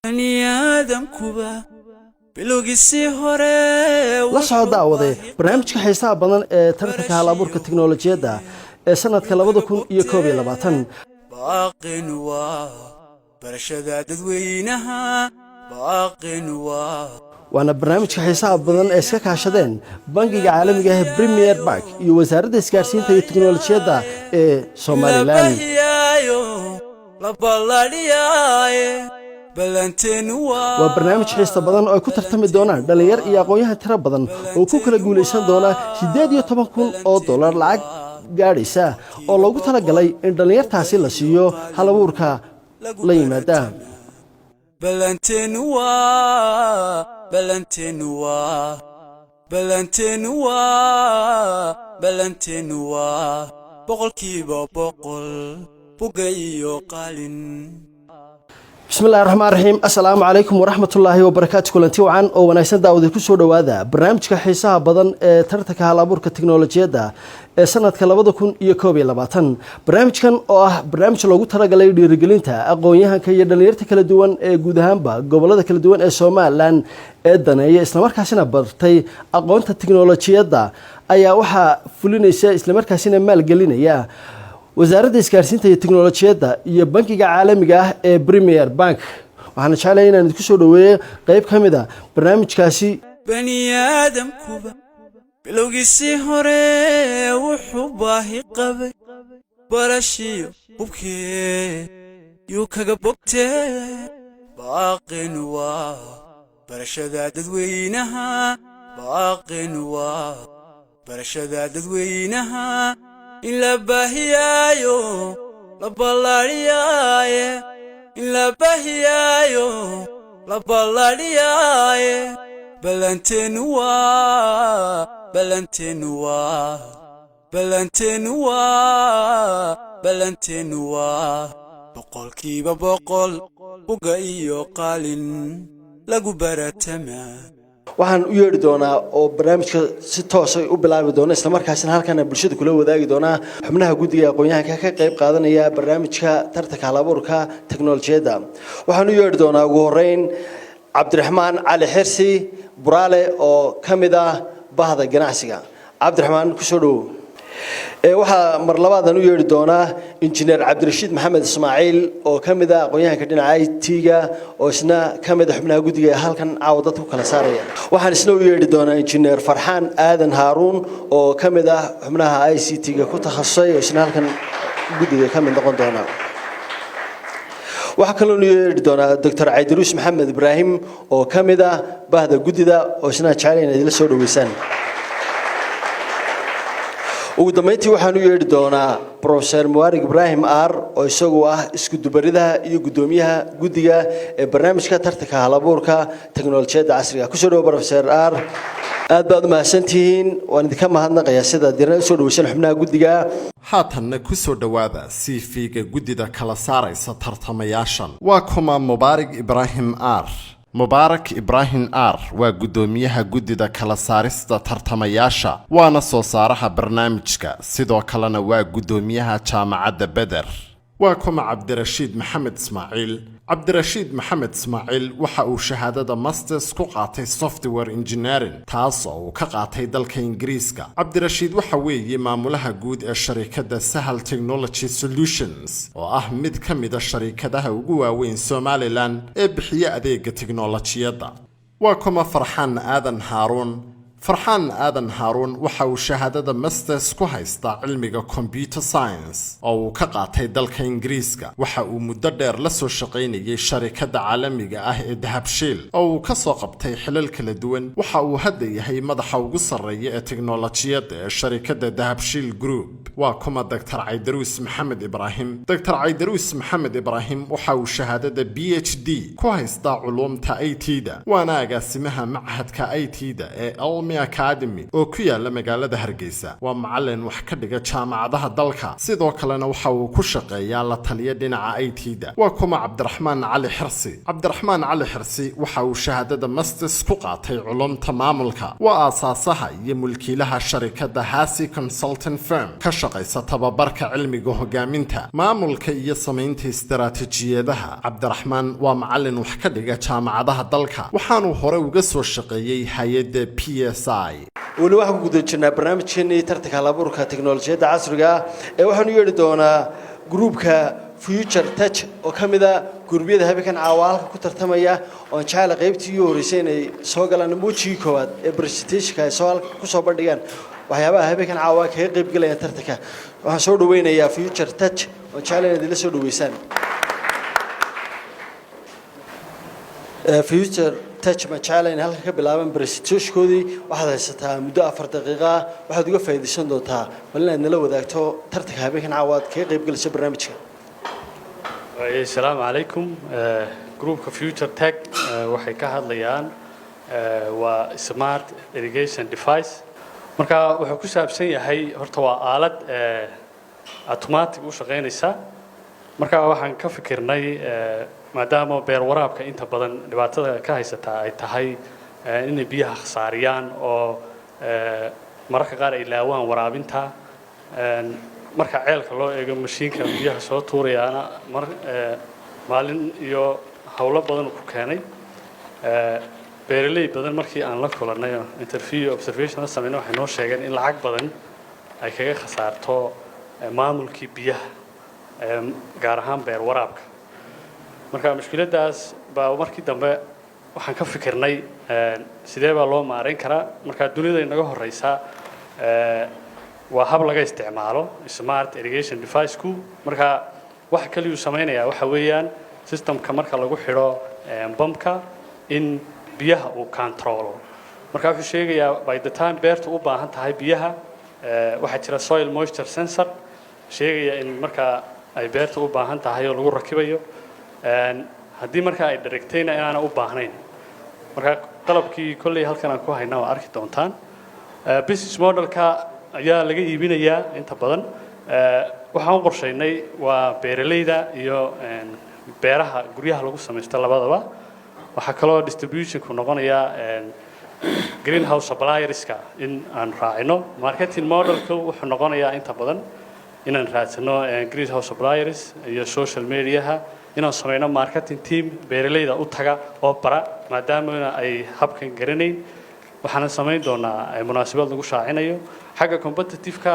Baniaadamkuba bilowgiisii hore. La soco, daawade, barnaamijka xiisaha badan ee tartanka hal abuurka tiknolojiyadda ee sanadka 2021. Baaqin waa barashada dadweynaha, baaqin waa. Waana barnaamijka xiisaha badan ee iska kaashadeen bangiga caalamiga ah Premier Bank iyo Wasaaradda Isgaarsiinta iyo Tiknolojiyadda ee Somalilan. Bahiyaayo la balladhiyaaye, ballanteenu waa. Waa barnaamij xiisa badan oo ay ku tartami doonaan dhallinyar iyo aqoon-yahan tiro badan oo ku kala guulaysan doona $18,000 lacag gaadhaysa oo loogu talagalay in dhallinyartaasi la siiyo hal abuurka la yimaada. Ballanteenu waa, ballanteenu waa, ballanteenu waa, ballanteenu waa 100% buga iyo qalin. Bismi illahi raxmaan raxiim. Assalaamu calaykum waraxmatullaahi wabarakaatu. Kulanti wacan oo wanaagsan, daawada, kusoo dhowaada barnaamijka xiisaha badan ee tartanka hal abuurka tiknolojiyadda ee sanadka 2021. Barnaamijkan oo ah barnaamij loogu talagalay dhiirigelinta aqoon-yahanka iyo dhallinyarta kala duwan ee guud ahaanba gobolada kala duwan ee Somalilan ee daneeya islamarkaasina bartay aqoonta tiknolojiyadda ayaa waxaa fulinaysa islamarkaasina maalgelinaya Wasaaradda Isgaarsiinta iyo Tiknolojiyadda iyo bankiga caalamiga ah ee Premier Bank. Waxaana jeclaya inaan idinku soo dhaweeyo qeyb ka mid a barnaamijkaasi. Baniaadamkuba bilowgiisii hore wuxuu baahi qabay barashiyo hubkee yuu kaga bogtee. Baaqin waa barashada dadweynaha, baaqin waa barashada dadweynaha, in la baahiyaayo la ballaadhiyaaye, in la baahiyaayo la ballaadhiyaaye. Ballanteenu waa, ballanteenu waa, ballanteenu waa, ballanteenu waa 100% buga iyo qalin lagu baratamaa. Waxaan u yeedhi doonaa oo barnaamijka si toosa u bilaabi doona, islamarkaasina halkan bulshada kula wadaagi doonaa xubnaha guddiga aqoon-yahanka ka qayb qaadanaya barnaamijka tartanka halabuurka teknolojiyadda. Waxaan u yeedhi doonaa ugu horeyn Cabdiraxmaan Cali Xirsi Buraale oo ka mid ah bahda ganacsiga. Cabdiraxmaan, kusoo dhowow. Waxaa mar labaadaan u yeedhi doonaa Injineer Cabdirashiid Maxamed Ismaaciil oo ka mid ah aqoon-yahanka dhinaca IT-ga oo isna ka mid ah xubnaha guddiga ee halkan caawa dadka ku kala saaraya. Waxaan isna u yeedhi doonaa Injineer Farxaan Aadan Haaruun oo ka mid ah xubnaha ICT-ga ku takhasusay oo isna halkan guddiga ka mid noqon doona. Waxaa kaloo nu yeedhi doonaa Doctor Caydiruus Maxamed Ibraahim oo ka mid ah bahda guddida oo isna jecel inaad ila soo dhaweysaan. Ugu dambeyntii waxaan u yeedhi doonaa Professor Mubarik Ibraahim Aar oo isagu ah isku dubaridaha iyo guddoomiyaha guddiga ee barnaamijka tartanka halabuurka teknolojiyadda casriga. Kusoo dhawo, Professor Aar. Aad baad u mahadsantihiin, waan idinka mahadnaqayaa sida dirna usoo dhaweysaan xubnaha guddiga. Haatanna ku soo dhowaada CV-ga guddida kala saaraysa tartamayaashan. Waa kuma Mubaarig Ibraahim Aar? Mubaarak Ibraahim Aar waa guddoomiyaha guddida kala saarista tartamayaasha, waana soo saaraha barnaamijka, sidoo kalena waa guddoomiyaha Jaamacadda Beder. Waa kuma Cabdirashiid Maxamed Ismaaciil? Cabdirashiid Maxamed Ismaaciil waxa uu shahaadada masters ku qaatay software engineering, taas oo uu ka qaatay dalka Ingiriiska. Cabdirashiid waxa weeye maamulaha guud ee sharikadda Sahal Technology Solutions oo ah mid ka mida sharikadaha ugu waaweyn Somalilan ee bixiya adeega tiknolojiyadda. Waa kuma Farxaan Aadan Haaruun? Farxaan Aadan Haaruun waxa uu shahaadada masters ku haystaa cilmiga computer science oo uu ka qaatay dalka Ingiriiska. Waxa uu muddo dheer la soo shaqaynayay sharikadda caalamiga ah ee Dahabshiil oo uu ka soo qabtay xilal kala duwan. Waxa uu hadda yahay madaxa ugu sarreeya ee teknolojiyadda ee sharikadda Dahabshiil Group. Waa kuma Dr Caydaruus Maxamed Ibraahim? Dr Caydaruus Maxamed Ibraahim waxa uu shahaadada PhD ku haystaa culuumta IT-da, waana agaasimaha machadka IT-da ee Elmi. Cilmi Academy oo ku yaala magaalada Hargeysa. Waa macalin wax ka dhiga jaamacadaha dalka, sidoo kalena waxa uu ku shaqeeyaa la taliya dhinaca IT-da. Waa kuma Cabdiraxmaan Cali Xirsi? Cabdiraxmaan Cali Xirsi waxa uu shahaadada masters ku qaatay culumta maamulka. Waa aasaasaha iyo mulkiilaha sharikadda Hasi Consulting Firm, ka shaqaysa tababarka cilmiga hogaaminta, maamulka iyo samaynta istaraatiijiyadaha. Cabdiraxmaan waa macalin wax ka dhiga jaamacadaha dalka, waxaanuu hore uga soo shaqeeyey hay-adda PSI. Weli waxaan ku guda jirnaa barnaamijkeenii tartanka halabuurka teknolojiyadda casriga ah ee waxaanu yeedhi doonaa gruubka Future Tech oo ka mid a guruubyada habeenkan caawa halka ku tartamaya, oon jecela qaybtii ugu horreysay inay soo galaan wejigii koowaad ee presentationka ay soo halka kusoo bandhigaan waxyaabaha habeenkan caawa kaga qayb galayaan tartanka. Waxaan soo dhaweynayaa Future Tech, oon jecela inaad ila soo dhaweysaan Future Tech. Ma jecela in halka ka bilaaban presentationkoodii. Waxaad haysataa muddo 4 daqiiqa ah. Waxaad uga faa'iidaysan doontaa bal inaad nala wadaagto tartanka habeenkan caawa aad kaga qayb galayso barnaamijka. Asalaamu calaykum. Groupka Future Tech waxay ka hadlayaan waa smart irrigation device. Marka wuxuu ku saabsan yahay horta waa aalad automatic u shaqaynaysa. Marka waxaan ka fikirnay, maadaama beer waraabka inta badan dhibaatada ka haysataa ay tahay inay biyaha khasaariyaan oo mararka qaar ay laawaan waraabinta. Marka ceelka loo eego, mashiinka biyaha soo tuurayaana mar maalin iyo howlo badan ku keenay. Beeraley badan markii aan la kulannay oo interview observation la sameynay, waxay noo sheegeen in lacag badan ay kaga khasaarto maamulkii biyaha, gaar ahaan beer waraabka. Marka mushkiladdaas baa markii dambe waxaan ka fikirnay sidee baa loo maareyn karaa. Marka dunida inaga horeysa waa hab laga isticmaalo smart irrigation device-ku. Marka waxa kaliyuu samaynayaa waxa weeyaan systemka marka lagu xidho bamka in biyaha uu controlo. Marka wuxuu sheegayaa by the time beertu u baahan tahay biyaha. Waxaa jira soil moisture sensor sheegaya in marka ay beertu u baahan tahay oo lagu rakibayo. Haddii marka ay dheregtayna inaana u baahnayn. Marka qalabkii kolley halkan aan ku haynaa waa arki doontaan. Business modelka ayaa laga iibinayaa inta badan. Waxaan u qorshaynay waa beeralayda iyo beeraha guryaha lagu samaysto labadaba. Waxaa kaloo distributionku noqonayaa greenhouse supplierska in aan raacino. Marketing modelku wuxuu noqonayaa inta badan inaan raadsano greenhouse suppliers iyo social mediaha, inaan samayno marketing team beeralayda u taga oo bara, maadaamana ay habkan garanayn. Waxaana samayn doonaa munaasabad lagu shaacinayo. Xagga competitive-ka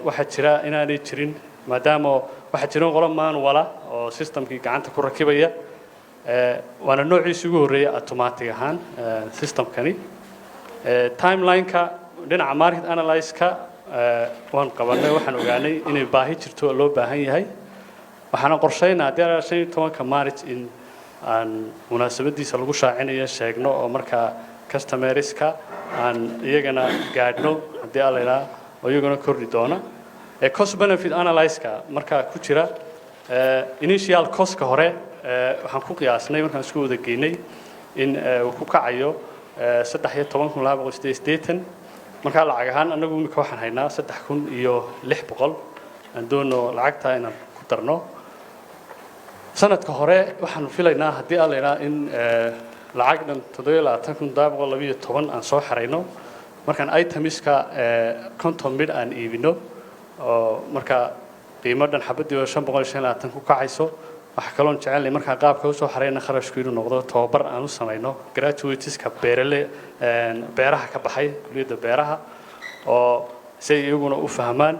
waxaa jira inaanay jirin, maadaama waxaa jira qolo manual ah oo systemkii gacanta ku rakibaya. Waana noociisi ugu horreeyay automatic ahaan systemkani. Timeline-ka dhinaca market analysis-ka waan qabanay. Waxaan ogaanay inay baahi jirto oo loo baahan yahay. Waxaana qorshaynaa haddii ala 15-ka March in aan munaasabadiisa lagu shaacinayo sheegno, oo markaa customerska aan iyagana gaadhno haddii alla idhaa, oo iyaguna kordhi doona. Cost benefit analysis-ka markaa ku jira initial cost-ka hore, waxaan ku qiyaasnay markaan isku wada geynay in uu ku kacayo 13,288. Markaa lacag ahaan annagu imika waxaan haynaa 3,600. Aan doono lacagtaa inaan ku darno. Sanadka hore waxaanu filaynaa haddii aan laydhaa in lacag dhan 27,712 aan soo xarayno markaan itemiska 50 midh aan iibino, oo markaa qiimo dhan xabadii oo 525 ku kacayso. Waxaa kaloon jecelnay markaa qaabka usoo xarayna kharashku inuu noqdo tababar aan u samayno graduateska beerale beeraha ka baxay kuliyadda beeraha, oo si ay iyaguna u fahmaan.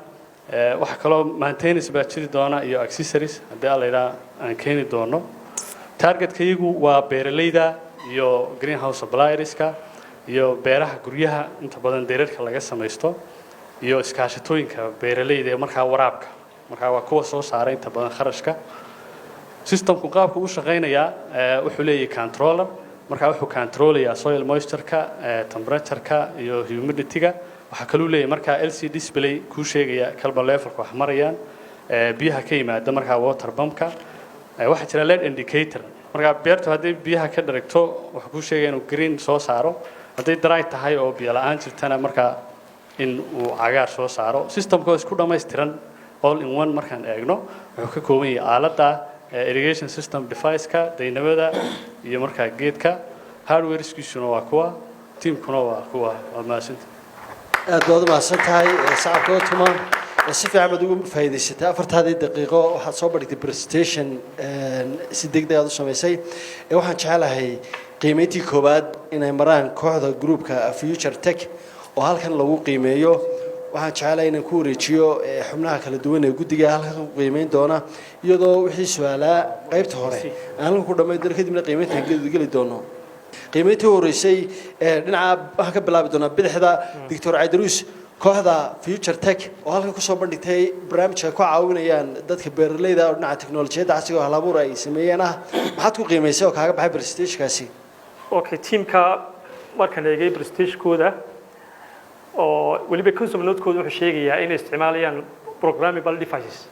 Waxaa kaloo maintenance baa jiri doona iyo accessories haddii aan laydhaa aan keeni doono. Targetka iyagu waa beeralayda iyo greenhouse supplierska iyo beeraha guryaha inta badan deerarka laga samaysto iyo iskaashatooyinka beeralayda ee markaa waraabka. Markaa waa kuwa soo saara inta badan kharashka. Systemku qaabku u shaqaynayaa wuxuu leeyahay controller. Markaa wuxuu controlayaa soil moisture-ka, temperature-ka iyo humidity-ga. Waxaa kaluu leeyahay markaa LC display kuu sheegaya kalba levelka wax marayaan, biyaha ka yimaada markaa water pumpka. Waxaa jira LED indicator. Markaa beertu hadday biyaha ka dharagto, wuxuu kuu sheegaya inuu green soo saaro. Hadday dry tahay oo biyo la'aan jirtana, markaa in uu cagaar soo saaro. Systemkoo isku dhammaystiran, all in one, markaan eegno, wuxuu ka kooban yahay aaladda irrigation system device-ka, daynamada iyo markaa geedka. Hardwareskiisuna waa kuwa, teamkuna waa kuwa. Waa mahadsanta. Aad baad u mahadsan tahay. Sacabka oo tuma. Si fiican baad ugu faa'iidaysatay 4-taadii daqiiqo. Waxaad soo bandhigtay presentation si degdeg aad u samaysay. Waxaan jecelahay qiimeyntii koowaad inay maraan kooxda groupka Future Tech oo halkan lagu qiimeeyo. Waxaan jecelahay inaan ku wareejiyo xubnaha kala duwan ee guddiga halkan ku qiimeyn doona, iyadoo wixii su-aalaa qaybta hore aan halkan ku dhammayn doono, kadibna qiimeyntaan geli doono. Qiimeyntii u horeysay dhinaca waxaan ka bilaabi doonaa bidixda, Doctor Caydaruus. Kooxda Future Tech oo halkan kusoo bandhigtay barnaamijka ku caawinayaan dadka beeraleyda oo dhinaca teknolojiyadda casriga oo halabuur ay sameeyeen ah, maxaad ku qiimaysay oo kaaga baxay presentationkaasi? Okay, teamka markaan eegay presentationkooda oo weliba consumer note-kooda, wuxuu sheegayaa inay isticmaalayaan programmable devices.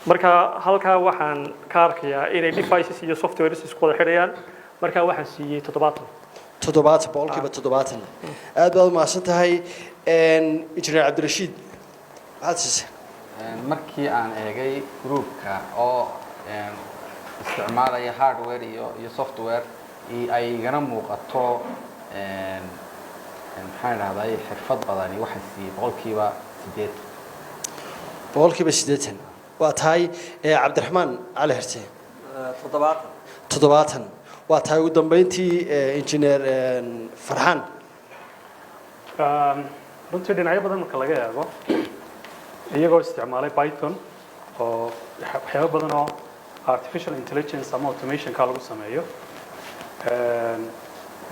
Marka halkaa waxaan ka arkayaa inay devices iyo softwares isku wada xidhayaan. Marka waxaan siiyey 70. 70, 70%. Aad baad u mahadsan tahay. Injineer Cabdirashiid, maxaad siisay? Markii aan eegay groupka oo isticmaalaya hardware iyo software, ay igana muuqato, maxaan idhahday, xirfad badani, waxaan siiyey 80%. 80%, waa tahay. Cabdiraxmaan Cali Xirse? 70. 70, waa tahay. Ugu dambeyntii, injineer Farxaan. Runtii dhinacyo badan marka laga eego, iyagoo isticmaalay Python oo waxyaabo badan oo artificial intelligence ama automationka lagu sameeyo,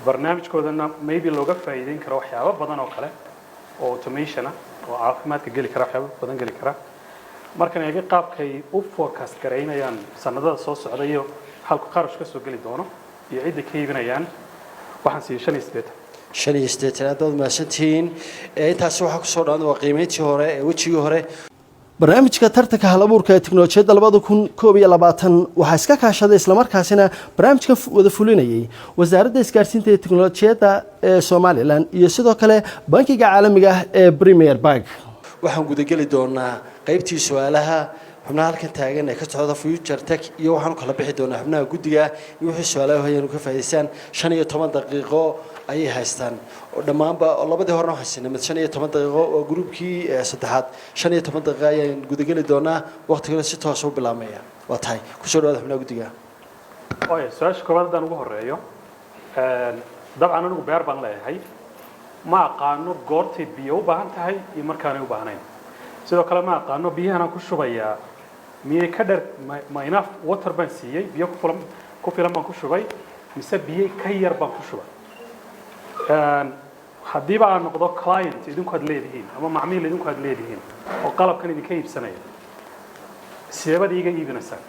barnaamijkoodana maybe looga faa'iideyn karo waxyaabo badan oo kale oo automation ah oo caafimaadka geli kara, waxyaabo badan geli kara. Markan eega qaabkay u forecast garaynayaan sanadada soo socda iyo halku kharash ka soo geli doono iyo cidda ka iibinayaan, waxaan siiyey 85. 85. Aad baad mahadsantihiin. Intaasi waxaa kusoo dhawan waa qiimeyntii hore ee wejigii hore. Barnaamijka tartanka halabuurka ee teknolojiyadda 2021 waxaa iska kaashaday, islamarkaasina barnaamijka wada fulinayay Wasaaradda Isgaarsiinta iyo Teknolojiyadda ee Somaliland iyo sidoo kale bankiga caalamiga ah ee Premier Bank. Waxaan gudageli doonaa qaybtii su-aalaha xubnaha halkan taagan ee ka socda Future Tech, iyo waxaan u kala bixi doonaa xubnaha guddiga iyo wixii su-aalaha hayaan ka faa'iidaystaan. 15 daqiiqo ayay haystaan oo dhammaanba, oo labadii horena waxaan siinay mid 15 daqiiqo. Oo gruubkii saddexaad 15 daqiiqo ayaan gudageli doonaa, waqtigana si toos u bilaabmaya. Waa tahay, kusoo dhawaada xubnaha guddiga. Waaya, su-aasha koowaad haddaan ugu horeeyo, dabcan anigu beer baan leeyahay. Ma aqaano goortay biyo u baahan tahay iyo markaanay u baahnayn. Sidoo kale ma aqaano biyahan aan ku shubayaa miyay ka dher, ma enough water baan siiyey, biyo ku filan baan ku shubay, mise biyo ka yar baan ku shubay. Haddiiba aan noqdo client idinku aad leedihiin ama macmiil idinku aad leedihiin oo qalabkan idinka iibsanaya, sideebaad iiga iibinaysaan?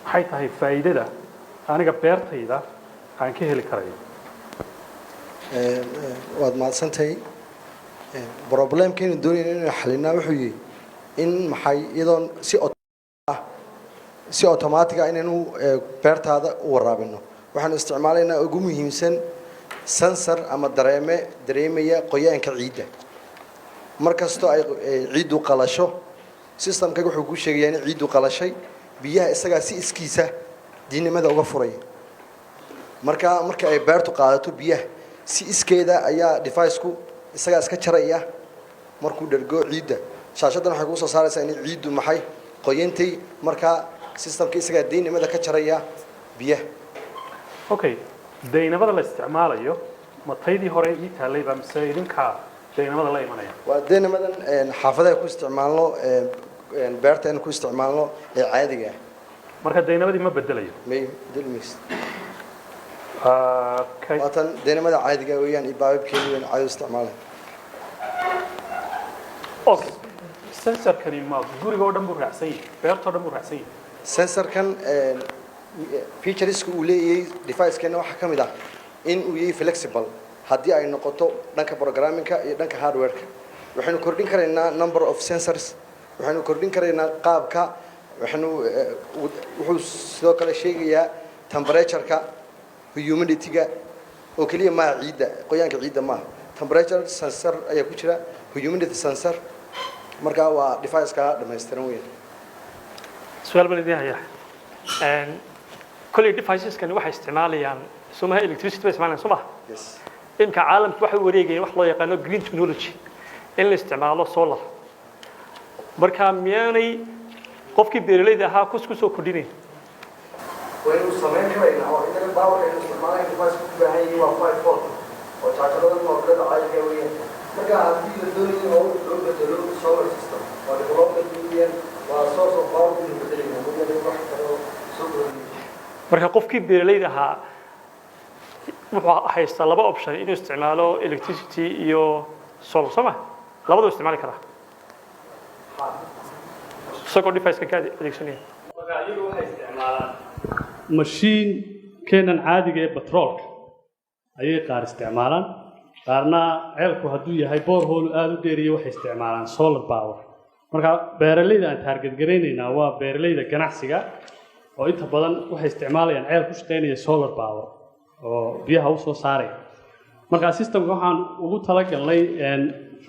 Maxay tahay faa'iidada aniga beertayda aan ka heli karayo? Waad mahadsantahay. Problemkaynu doonayna inaynu xalinaa wuxuu yihi in maxay iyadoon si ah si automatic ah inaynu beertaada u waraabino. Waxaanu isticmaalaynaa ugu muhiimsan sensor ama dareeme dareemaya qoyaanka ciidda. Mar kastoo ay ciiddu qalasho, systemkaga wuxuu kuu sheegayaa in ciiddu qalashay. Biyaha isagaa si iskiisa diinimada uga furaya. Marka marka ay beertu qaadato biyaha, si iskeeda ayaa device-ku isagaa iska jaraya. Markuu dhergo ciidda, shaashadan waxay kuu soo saaraysaa in ciiddu maxay qoyantay. Markaa systemka isagaa daynimada ka jaraya biyaha. Okay, daynamada la isticmaalayo ma taydii hore ii taallay baa mise idinkaa daynamada la imanaya? Waa daynimadan xaafadaha ku isticmaalno, beerta in ku isticmaalno ee caadiga ah. Marka daynamadii ma bedelayo? May, bedeli maysid. Okay. Waatan daynamada caadiga weeyaan iyo baababkeeni weyn caadi u isticmaalay. Okay, sensorkani ma guriga oo dhan buu raacsan yahay, beerta oo dhan buu raacsan yahay? Sensorkan featureska uu leeyahay device-keena waxaa ka mid ah in uu yahay flexible haddii ay noqoto dhanka programmingka iyo dhanka hardware-ka. Waxaynu kordhin karaynaa number of sensors, waxaynu kordhin karaynaa qaabka waxaynu wuxuu sidoo kale sheegayaa temperature-ka, humidity-ga. Oo keliya maaha ciidda, qoyaanka ciidda maaha, temperature sensor ayaa ku jira, humidity sensor. Marka waa device-ka dhammaystiran weyn. Su-aal baan idiin hayaa. Kolley deviceskani waxay isticmaalayaan somaha electricity bay isticmaalayaan, soo maha? Yes. Imka caalamku waxay wareegayeen wax loo yaqaano green technology, in la isticmaalo solar. Marka miyaanay qofkii beeralayda ahaa kus kusoo kordhinayn? Waynu samayn karaynaa oo inaga powerka aynu isticmaalayn device ku baahan yihiin waa 5 volt oo jaajarada moobilada caadiga weeyaan. Marka haddii la doonayo oo loo bedelo solar system, waa development weeyaan, waa source of power baynu bedelaynaa mooyaane wax kale oo soo kordhinaya. Marka qofkii beeralayda ahaa wuxuu haystaa laba option, inuu isticmaalo electricity iyo solar, soo ma? Labaduu isticmaali karaa isagoo device-ka ka adeegsanaya. Marka iyagu waxay isticmaalaan mashiin keenan caadiga ee batroolka ayay qaar isticmaalaan, qaarna ceelku hadduu yahay borehole aada u dheeriya waxay isticmaalaan solar power. Marka beeralayda aan target garaynaynaa waa beeralayda ganacsiga oo inta badan waxay isticmaalayaan ceel ku shaqaynaya solar power oo biyaha u soo saaraya. Marka systemka waxaan ugu talagalnay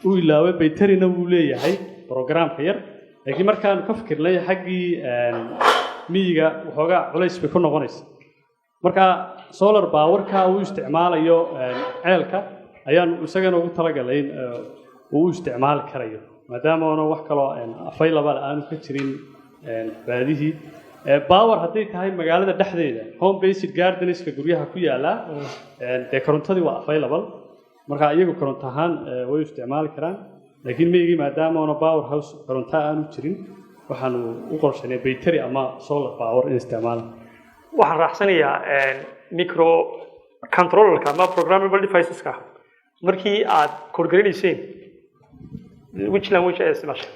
u ilaaway baytarina wuu leeyahay programka yar, laakiin markaanu ka fikirnay xaggii miyiga waxoogaa culays bay ku noqonaysa. Marka solar powerka uu isticmaalayo ceelka ayaanu isagana ugu talagalay in uu u isticmaali karayo, maadaama oona wax kaloo available aanu ka jirin baadihii. Power hadday tahay magaalada dhexdeeda, home based gardenska guryaha ku yaala, dee korontadii waa available. Marka iyagu koronto ahaan way u isticmaali karaan, laakiin miyigii maadaama oona power house koronto aanu jirin, waxaanu u qorshaynay bayteri ama solar power in isticmaalaan. Waxaan raacsanayaa micro controllerka ama programmable deviceska. Markii aad korgarinayseen, which language ayaad isticmaashay?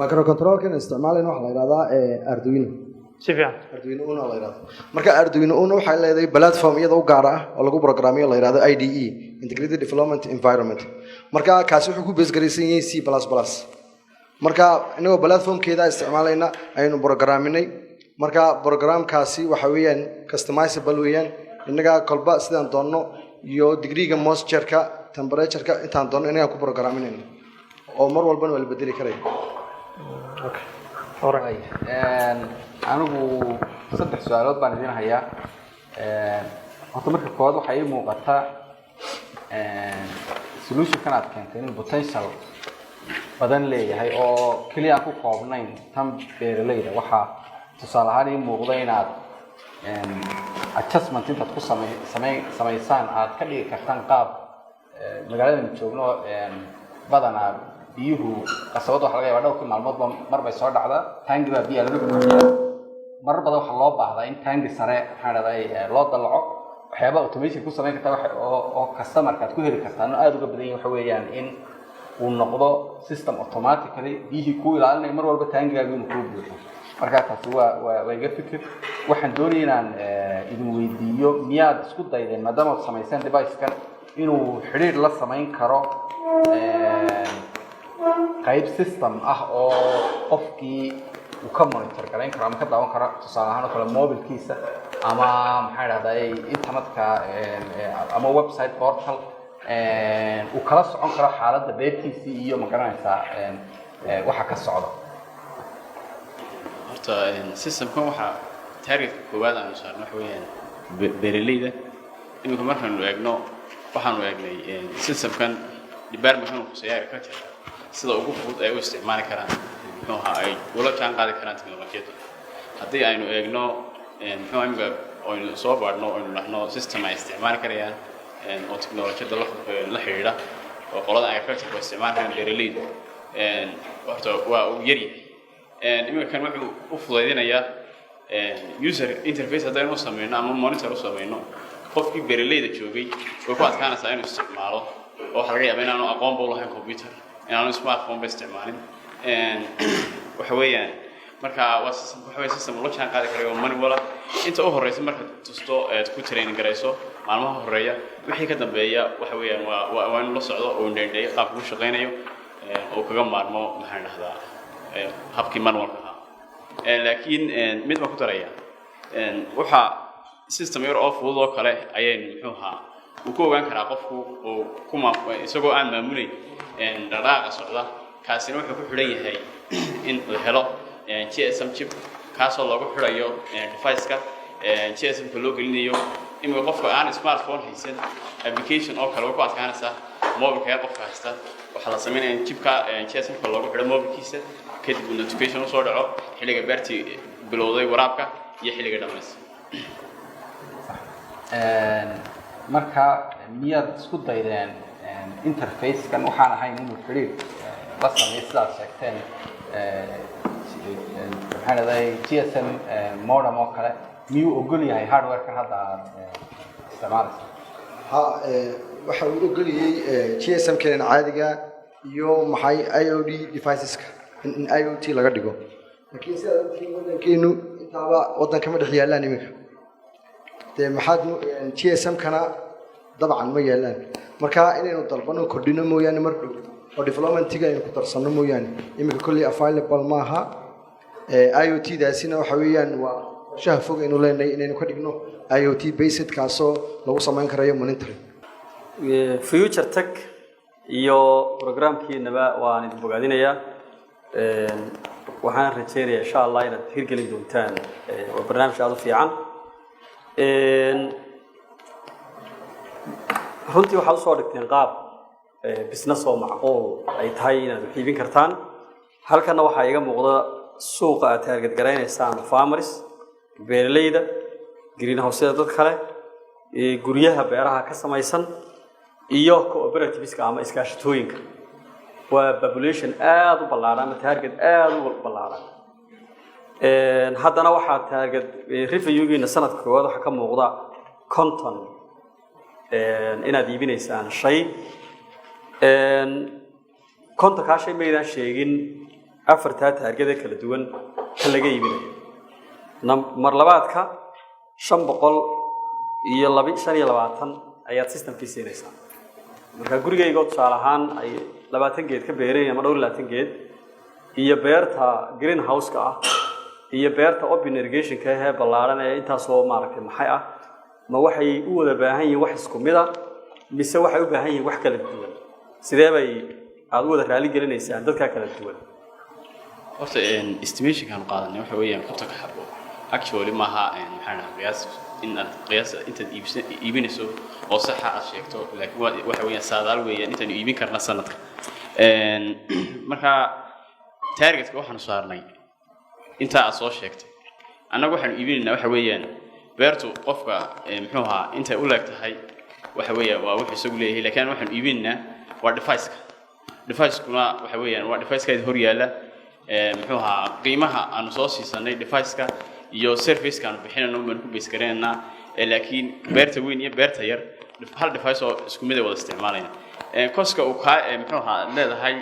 Microcontrollerkan isticmaalayna waxaa la yidhahdaa Arduino. Si fiican. Arduino Uno la yidhahdo. Marka Arduino Uno waxay leedahay platform iyada u gaar ah oo lagu programmiyo, la yidhahdo IDE, Integrated Development Environment. Marka kaasi wuxuu ku base garaysan yahay C++. Marka inagoo platformkeeda isticmaalayna ayaynu programminay. Marka programkaasi waxa weeyaan customizable weeyaan, innagaa kolba sidaan doonno iyo degreega moistureka, temperatureka intaan doonno innagaan ku programminayno oo mar walbana waa la bedeli karaya. Okay. Alright. Anigu saddex su-aalood baan idin hayaa. Horta marka koowaad, waxaa ii muuqata solutionkan aad keentay inuu potential badan leeyahay oo keliya aan ku koobnayn tan beeralayda. Waxaa tusaale ahaan ii muuqda inaad adjustment intaad ku samey samey samaysaan aad ka dhigi kartaan qaab magaaladan joogno badanaa biyuhu qasabada waxa laga yaabaa dhowrkii maalmoodba mar bay soo dhacdaa, taangi baa biyaa laga buuxiyaa. Marar badan waxaa loo baahdaa in taangi sare, maxaa dhahday, loo dalaco. Waxyaaba automation ku samayn kartaa waxa oo customerka aad ku heli kartaan oo aada uga badan yahay waxa weeyaan in uu noqdo system automatically biyihii kuu ilaalinaya mar walba taangigaagu inuu kuu buuxo. Marka taasi waa iga fikir. Waxaan doonaya inaan idin weydiiyo, miyaad isku daydeen, maadaama aad samayseen device-kan, inuu xidhiidh la samayn karo qayb system ah oo qofkii uu ka monitor garayn karo ama ka daawan karo, tusaale ahaan oo kale mobilkiisa ama, maxaa dhahday, internetka ama website portal uu kala socon karo xaaladda beertiisii iyo, ma garanaysaa, waxa ka socda? Horta systemkan waxaa targetka koowaad aanu saarno waxa weeyaan beeraleyda. Iminka markaanu eegno, waxaanu eegnay systemkan departmentkan uu khuseeya agriculture, sida ugu fudud ay u isticmaali karaan, muxuu ahaa, ay ula jaan qaadi karaan teknolojiyadda. Haddii aynu eegno, muxuu iminka aynu soo baadhno, aynu dhahno system ay isticmaali karayaan oo teknolojiyadda la xidhiidha oo qolada agriculture oo isticmaali karaan beeraleydu, horta waa uu yaryahay. Iminka kan wuxuu u fudaydinayaa user interface haddaynu u samayno ama monitor u samayno, qofkii beeraleyda joogay way ku adkaanaysaa inuu isticmaalo oo waxaa laga yaabaa inaanu aqoonba u lahayn computer, inaanu smartphone ba isticmaalin. Waxa weeyaan marka waa system, waxa weeye system ula jaan qaadi karayo oo manual ah. Inta u horeysa marka tusto eed ku training garayso maalmaha horeeya, wixii ka dambeeya waxa weeyaan waa inuu la socdo oo indheindheeyo qaabka u shaqaynayo oo kaga maarmo, maxaan dhahdaa, habkii manualka ahaa. Laakiin mid baan ku daraya, waxa System yar oo fudud oo kale ayaynu, muxuu ahaa, uu ku ogaan karaa qofku uu kuma isagoo aan maamulayn dhaqdhaqaaqa socda. Kaasina wuxuu ku xidhan yahay in la helo GSM chip, kaasoo loogu xidhayo device-ka GSM-ka loo gelinayo. Imika qofka aan smartphone haysan, application oo kale way ku adkaanaysaa. Mobilka yar qofka haysta, waxaa la sameynaya in chipka GSM-ka loogu xidho mobilkiisa, kadib uu notification usoo dhaco xilliga beertii bilowday waraabka iyo xilliga dhammaysa. Marka miyaad isku daydeen interface-kan waxaan ahayn inuu xidhiir la sameeyo, sidaad sheegteen, maxaan leedahay, GSM modem oo kale? Miyuu ogol yahay hardware-kan hadda aad isticmaalaysa? Ha, waxa uu ogoliyey GSM keenan caadiga iyo maxay IoT deviceska in IoT laga dhigo, laakiin sidaad ogtihiin waddankeenu intaaba waddanka ma dhex yaallaan iminka. Dee maxaad GSM kana dabcan ma yaalaan. Marka inaynu dalbano, kordhino mooyaane, mar dhow oo developmentiga aynu ku darsanno mooyaane, iminka kolley available maaha. IoT daasina waxa weeyaan waa qorshaha fog aynu leenahay inaynu ka dhigno IoT based, kaasoo lagu samayn karayo monitoring. Future Tech iyo programkiinaba waan idin bogaadinayaa. Waxaan rajeynayaa, insha Allah, inaad hirgelin doontaan. Waa barnaamij aada u fiican. Runtii waxaad usoo dhigteen qaab business oo macquul ay tahay inaad wax iibin kartaan. Halkanna waxaa iiga muuqda suuqa aad target garaynaysaan: farmers, beeralayda, greenhouseyada, dad kale, guryaha beeraha ka samaysan iyo cooperativeska ama iskaashatooyinka. Waa population aada u ballaaran ama target aada u ballaaran. Haddana waxaa target revenue-giina sanadka koowaad waxaa ka muuqda 50 inaad iibinaysaan shay. 50-kaa shay maydaan sheegin afartaa target ee kala duwan ka laga iibinayo. Mar labaadka 525 ayaad systemkii siinaysaa. Marka gurigayga oo tusaale ahaan ay 20 geed ka beereen ama dhowr iyo labaatan geed, iyo beerta green house-ka ah iyo beerta open irrigation-ka ahee ballaaran ee intaasoo maaragtay maxay ah, ma waxay u wada baahan yihiin wax isku mid a mise waxay u baahan yihiin wax kala duwan? Sidee bay aada u wada raali gelinaysaan dadkaa kala duwan? Horta estimationkaan qaadanay waxa weeyaan 50-ka xabo. Actually maaha, maxaan dhahaa, qiyaas in aad qiyaas intaad iibsan iibinayso oo saxa aad sheegto, laakiin waa waxa weeyaan saadaal weeyaan intaanu iibin karna sanadka. Marka targetka waxaanu saarnay intaa aad soo sheegtay. Annagu waxaanu iibinaynaa waxa weeyaan beertu qofka, muxuu ahaa, intay u leeg tahay waxa weeyaan waa wuxuu isagu leeyahay, laakiin waxaanu iibinaynaa waa device-ka. Device-kuna waxa weeyaan waa device-ka hor yaalla. Muxuu ahaa, qiimaha aanu soo siisanay device-ka iyo service-ka aanu bixinayno baanu ku base garaynaynaa. Laakiin beerta weyn iyo beerta yar hal device oo isku mid ay wada isticmaalayaan. Cost-ka uu kaa, muxuu ahaa, leedahay,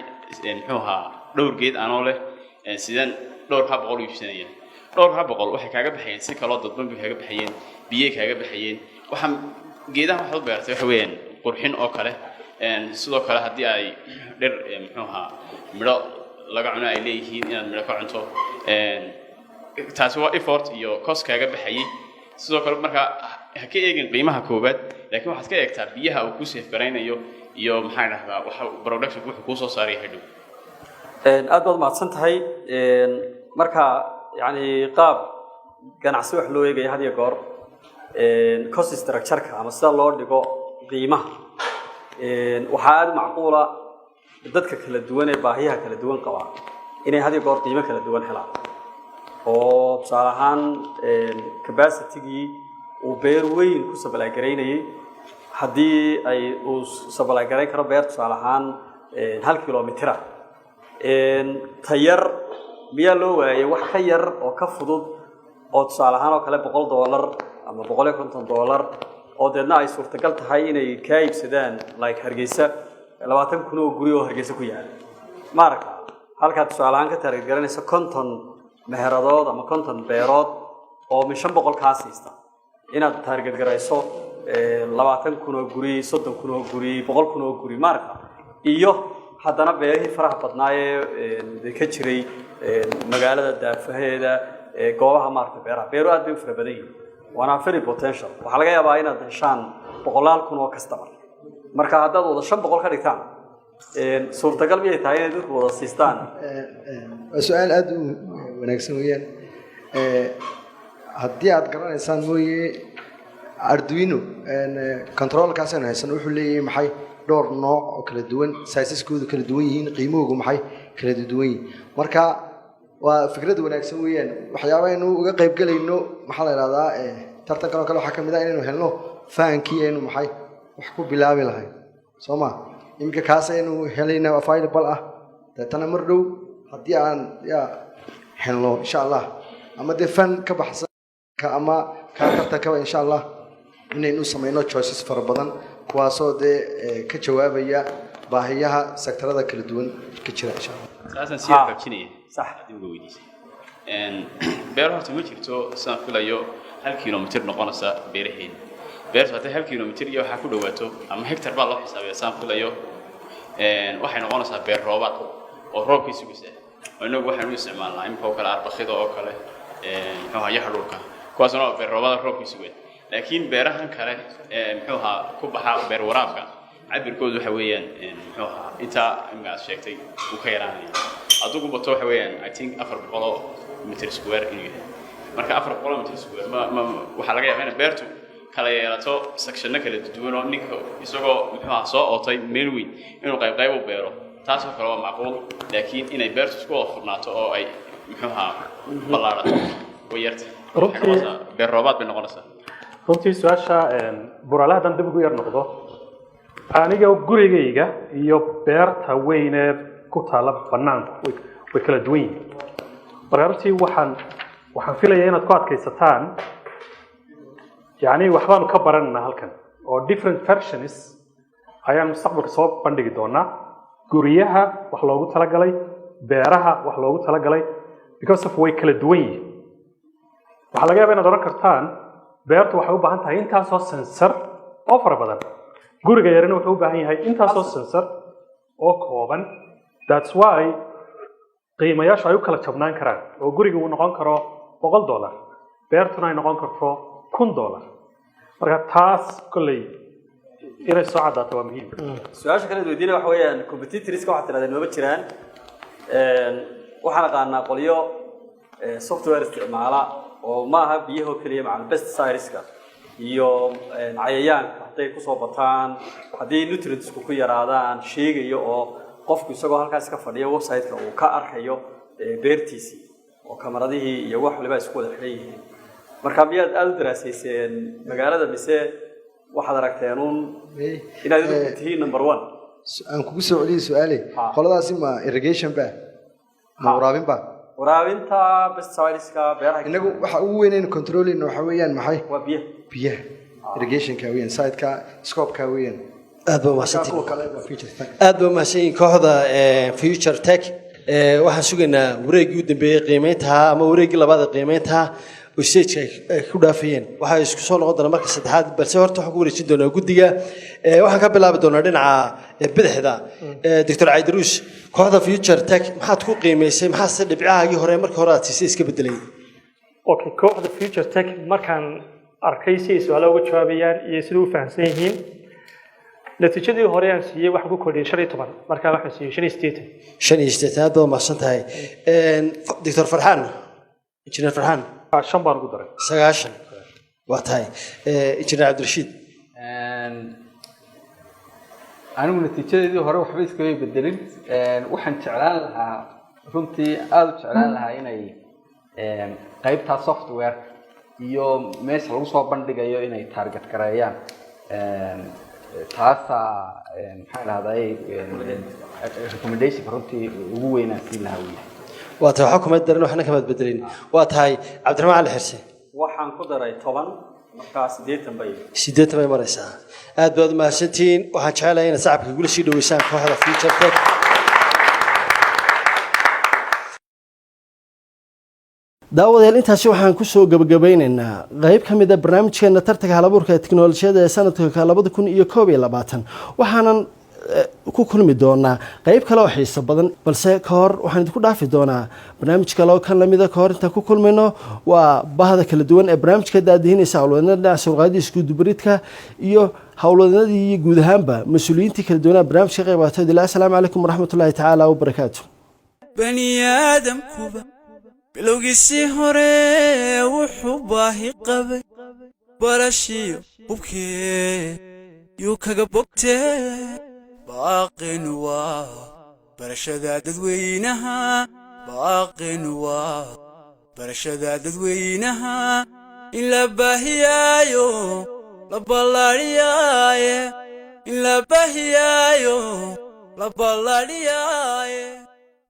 muxuu ahaa, dhowr geed anoo leh, sideen dhowrkaa boqol u iibsanaya? Dhowrkaa boqol waxay kaaga baxayeen si kaloo dadban bay kaaga baxayeen, biyay kaaga baxayeen. Waxaa geedaha waxaad u beertay waxa weeyaan qurxin oo kale. Sidoo kale haddii ay dhir, muxuu ahaa, midho laga cuno ay leeyihiin, inaad midho ka cunto, taasi waa effort iyo cost kaaga baxayay. Sidoo kale marka ha ka eegin qiimaha koowaad, laakiin waxaad ka eegtaa biyaha uu ku save garaynayo iyo, maxaan dhahdaa, waxa productionku wuxuu kuu soo saaray hadhow. Aad baad mahadsan tahay. Marka yani qaab ganacsi wax loo eegaya, had iyo goor cost structure-ka ama sida loo dhigo qiimaha, waxaa aada u macquula dadka kala duwan ee baahiyaha kala duwan qaba inay had iyo goor qiimo kala duwan helaan. Oo tusaale ahaan capacity-gii uu beer weyn ku supply garaynayay, haddii ay uu supply garayn karo beer tusaale ahaan 1 kilomitira, tayar miyaa loo waayay wax ka yar oo ka fudud oo tusaale ahaan oo kale $100 ama $150, oo deedna ay suurtagal tahay inay kaa iibsadaan like Hargeysa 20,000 oo guri oo Hargeysa ku yaala? Maaragta, halkaad tusaale ahaan ka target garanaysa 50 meheradood ama 50 beerood oo min 500 kaa siista, inaad target garayso 20,000 oo guri, 30,000 oo guri, 100,000 oo guri, maaragta, iyo haddana beerihii faraha badnaa ee ka jiray magaalada daafaheeda, goobaha maaragta beeraha, beeru aad bay u fara badan yihiin. Waana very potential. Waxaa laga yaabaa inaad heshaan boqolaal kun oo customer. Marka haddaad wada 500 ka dhigtaan, suurtagal miyay tahay inay dadku wada siistaan? Waa su-aal aada u wanaagsan weeyaan. Haddii aad garanaysaan mooye, Arduino controlkaas aynu haysano wuxuu leeyahay maxay dhowr nooc oo kala duwan, sizeskoodu kala duwan yihiin, qiimahoogu maxay kala duwan yihiin. Marka waa fikrad wanaagsan weeyaan. Waxyaaba aynu uga qaybgelayno, maxaa la ihahdaa, tartankan oo kale waxaa ka mid ah inaynu helno fahankii aynu maxay wax ku bilaabi lahayn, soo ma? Iminka kaas aynu helayna available ah. Deetana mar dhow haddii aan ya helno, insha Allah, ama dee fan ka baxsan ama kaa tartankaba, insha Allah, inaynu samayno choices fara badan, kuwaasoo dee ka jawaabaya baahiyaha sektarada kala duwan ka jira, insha Allah. Saasaan sii xoojinaya. Sax. Haddii uga weydiisay beer, horta ma jirto sidaan filayo 1 kilomitir noqonaysa beeraheena. Beertu hadday 1 kilomitir iyo waxaa ku dhawaato ama hectar baa loo xisaabiya saan filayo, waxay noqonaysaa beer roobaad oo roobkii sugaysaa. Oo innagu waxaynu u isticmaalnaa imika oo kale arbakida oo kale, muxuu ahaa, yaxadhuulka, kuwaasna waa beer roobada roobkii sugaya. Laakiin beerahan kale ee muxuu ahaa ku baxa beer waraabka, cabirkoodu waxa weeyaan, muxuu ahaa, intaa imika aad sheegtay wuu ka yaraanaya. Adigu bato waxa weeyaan, I think, 400 mitir square inuu yahay. Marka 400 mitir square ma waxaa laga yaabaa inay beertu kala yeelato sectionno kala duwan, oo ninka isagoo muxuu ahaa soo ootay meel weyn inuu qayb qayb u beero, taasoo kale waa macquul. Laakiin inay beertu isku wada furnaato oo ay muxuu ahaa ballaarato way yarta. Waxay noqonaysaa beer roobaad bay noqonaysaa. Runtii su-aasha buraale haddaan dib ugu yar noqdo, aniga gurigayga iyo beerta weyn ee ku taalla banaanku way kala duwan yihiin. Marka runtii waxaan filayaa inaad ku adkaysataan, yacni waxbaanu ka barananaa halkan oo different versions ayaan mustaqbalka soo bandhigi doonaa, guryaha wax loogu talagalay, beeraha wax loogu talagalay, because of way kala duwan yihiin. Waxaa laga yaabaa inaad odhan kartaan beertu waxay u baahan tahay intaasoo sensor oo fara badan, guriga yarina wuxuu u baahan yahay intaasoo sensor oo kooban. That's why qiimayaashu ay u kala jabnaan karaan, oo guriga uu noqon karo $100, beertuna ay noqon karto $1000. Marka taas kolley inay soo caddaato waa muhiim. Su-aasha kale weydiinaya waxa weeyaan, competitorska waxaad tirahdeen mama jiraan. Waxaan aqaanaa qolyo software isticmaala oo maaha biyahoo keliya, macal pesticideska iyo cayayaanka hadday kusoo bataan, haddii nutrientsku ku yaraadaan sheegayo, oo qofku isagoo halkaas ka fadhiyo website-ka uu ka arkayo beertiisii, oo kamaradihii iyo wax waliba isku wada xidhan yihiin. Marka miyaad aada u daraasayseen magaalada, mise waxaad aragteen uun inaad idinku tihiin number one? Aan kugu soo celiyey su-aale. Qoladaasi ma irrigation ba, ma waraabin ba? Waraabinta, pesticideska beeraha. Inagu waxa ugu weyn aynu controlling waxa weeyaan maxay? Waa biyaha. Biyaha, irrigationka weeyaan, siteka, scopeka weeyaan. Aad baa umahadsantihiin. Kuwa kale waa features. Aad baa umahadsan yihiin kooxda Future Tech. Waxaan sugaynaa wareeggii u dambeeyey qiimeyntaha ama wareeggii labaad ee qiimeyntaha oo stageka ay ku dhaafayeen. Waxaa isku soo noqon doona marka saddexaad, balse horta waxaan ku wareejin doonaa guddiga. Waxaan ka bilaabi doonaa dhinaca bidixda. Doctor Caydaruus, kooxda Future Tech maxaad ku qiimeysay? Maxaase dhibcahaagii hore markii hore aad siisay iska bedelay? Okay, kooxda Future Tech markaan arkay si ay su-aalaha uga jawaabayaan iyo sida u fahamsan yihiin, natiijadii hore aan siiyey waxaan ku kordhiyey 15. Markaa waxaan siiyey 85. 85, aad baad umahadsan tahay. Doctor Farxaan, Injineer Farxaan? 5 baan ugu daray. 90 waa tahay. Injineer Cabdirashiid? Anigu natiijadeedii hore waxba iskama bedelin. Waxaan jeclaan lahaa, runtii aada u jeclaan lahaa, inay qaybtaa software iyo meesha lagu soo bandhigayo inay target gareeyaan. Taasaa, maxaa dhahday, recommendationka runtii ugu weynaan siin lahaa weya. Waa tahay, waxba kuma darin, waxna kamaad bedelin. Waa tahay. Cabdiraxmaan Cali Xirse? Waxaan ku daray 10, markaa 80 bay. 80 bay maraysaa. Aad baad umahadsantihiin. Waxaan jecelahay inaad sacabka igula sii dhaweysaan kooxda Future Tech. Daawadayaal, intaasi waxaan kusoo gabagabeyneynaa qeyb ka mid a barnaamijkeena tartanka halabuurka ee tiknolojiyada ee sanadka 2021. Waxaanan ku kulmi doonaa qayb kale oo xiiso badan, balse ka hor waxaan idinku dhaafi doonaa barnaamij kale oo kan lamida. Ka hor intaan ku kulmayno, waa bahda kala duwan ee barnaamijka daadihinaysa, howlwadnada dhinaca sawirqaadida, iskudubaridka iyo howlwadnadii iyo guud ahaanba mas-uuliyiintii kala duwanaa barnaamijka qayb qaatay. Ilaa asalaamu calaykum waraxmatullaahi tacaala wabarakaatu. Bani aadamkuba bilowgiisii hore wuxuu baahi qabay barashiyo hubkee yuu kaga bogtee. Baaqin waa barashada dadweynaha, baaqin waa barashada dadweynaha, in la baahiyaayo la ballaadhiyaaye, in la baahiyaayo la ballaadhiyaaye.